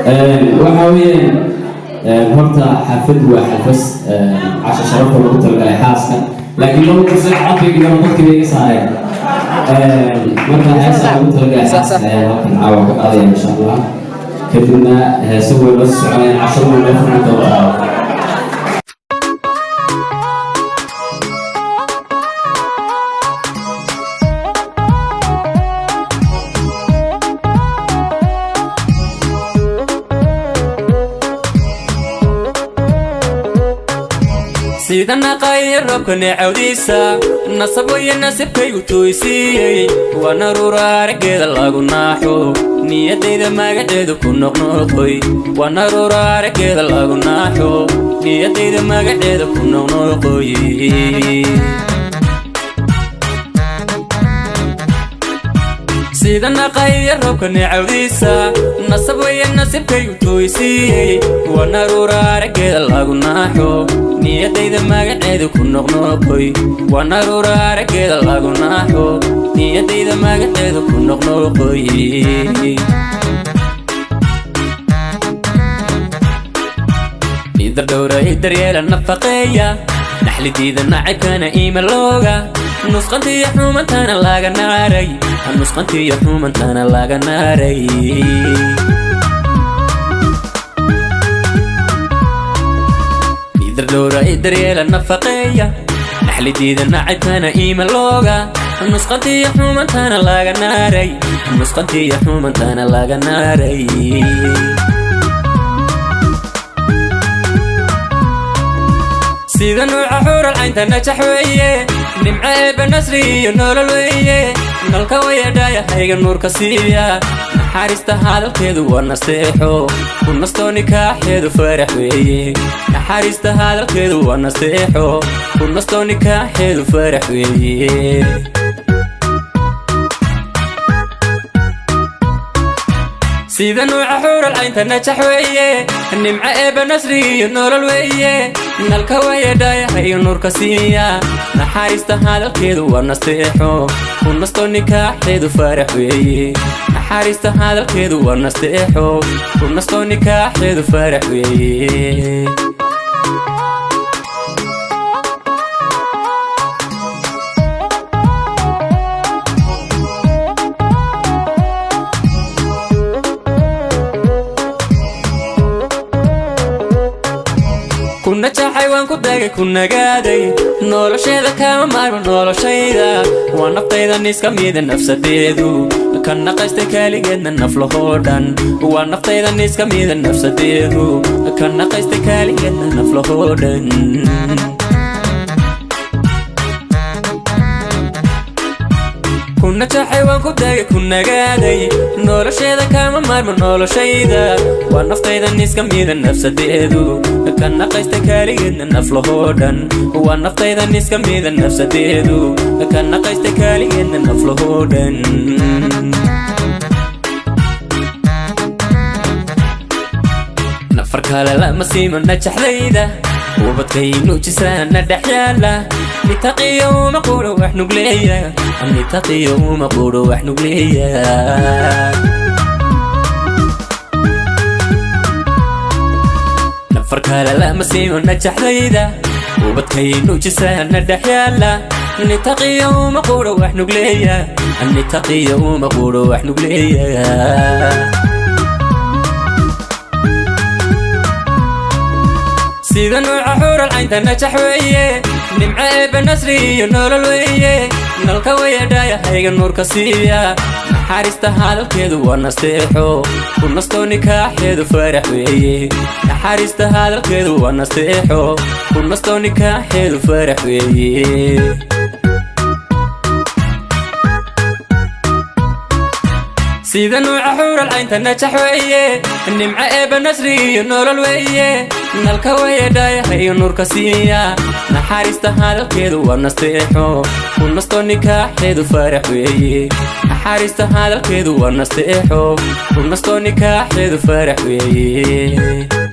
Waxa weeyaan, horta xaflad waa xalfas casho sharafta lagu talagalay xaaska, laakiin laba kursi codkayga dadkii bay iga saareen. Marka heesa lagu talagalay xaaska ayaan halkan caawa ka qaadaya, insha Allah. Kadibna heese way noo soconayaan, cashadu way noo furmi doontaa. Sida naqaya roobka neecawdiisa, nasab waya nasibkaygu tooysiiyey. Waa naruura araggeeda lagu naaxo, niyadayda magaceedu ku noqnoqoy. Waa naruura araggeeda lagu naaxo, niyadayda magaceeda ku noqnoqoy. Sida naqaya roobka neecawdiisa, nasab waya nasibkaygu tooysiiyey. Waa naruura araggeeda lagu naaxo, niyadayda magaceedu ku noqnoqoy. Waa naruura araggeeda lagu naaxo, niyadayda magaceedu ku noqnoqoy. Idar dhowra, daryeela, nafaqeeya, naxlidiida nacabkana iimalooga, nusqantiyo xumantana laga naaray, nusqantiyo xumantana laga naaray. Idar dhowra, daryeela, nafaqeeya, naxlidiida nacabkana iimalooga, nusqantiyo xumantana laga naaray, nusqantiyo xumantana laga naaray. Sida nuuca xuural caynta najax weeye, nimco eebba, nasri iyo nolol weeye. Nalka wayadhaayahayga nuurka siiya, naxariista hadalkeedu waa nasteexo, ku nastoo nikaaxeedu farax weeye. Naxariista hadalkeedu waa nasteexo, ku nastoo nikaaxeedu farax weeye. Sida nuuca xuural caynta najax weeye, nimco eebba, nasri iyo nolol weeye. Nalka wayadhaayahayo nuurka siiya, naxariista hadalkeedu waa nasteexo, ku nastoo nikaaxeedu farax weeye. Naxariista hadalkeedu waa nasteexo, ku nastoo nikaaxeedu farax weeye. Ku najaxay, waan ku dagay, ku nagaaday, nolosheeda kama maarmo noloshayda. Waa naftayda niska mida nafsadeedu, ka naqaystay kaaligeedna naflahoo dhan. Waa naftayda niska mida nafsadeedu, ka naqaystay kaaligeedna naflahoo dhan. Ku najaxay, waan ku dagay, ku nagaaday, nolosheeda kama maarmo noloshayda. Waa naftayda niska mida nafsadeedu, ka naqaystay kaaligeedna naflahoo dhan. Waa naftayda niska mida nafsadeedu, ka naqaystay kaaligeedna naflahoo dhan. Nafar kale lama siimo najaxdayda, ubadkaynu jisaana dhex yaala. Nitaqiyo uma quro wax nugleeya, nitaqiyo uma quro wax nugleeya. Nafar kale lama siimo najaxdayda, ubadkaynu jisaana dhex yaala. Nitaqiyo uma quro wax nugleeya, nitaqiyo uma quro wax nugleeya. Sida nuuca xuural caynta najax weeye, nimco eebba, nasri iyo nolol weeye. Nalka wayadhaayahayga nuurka siiya, naxariista hadalkeedu waa nasteexo, ku nastoo nikaaxeedu farax weeye. Naxariista hadalkeedu waa nasteexo, ku nastoo nikaaxeedu farax weeye. Sida nuuca xuural caynta najax weeye, nimco eebba, nasri iyo nolol weeye. Nalka wayadhaayahayo nuurka siiya, naxariista hadalkeedu waa nasteexo, ku nastoo nikaaxeedu farax weeye. Naxariista hadalkeedu waa nasteexo, ku nastoo nikaaxeedu farax weeye.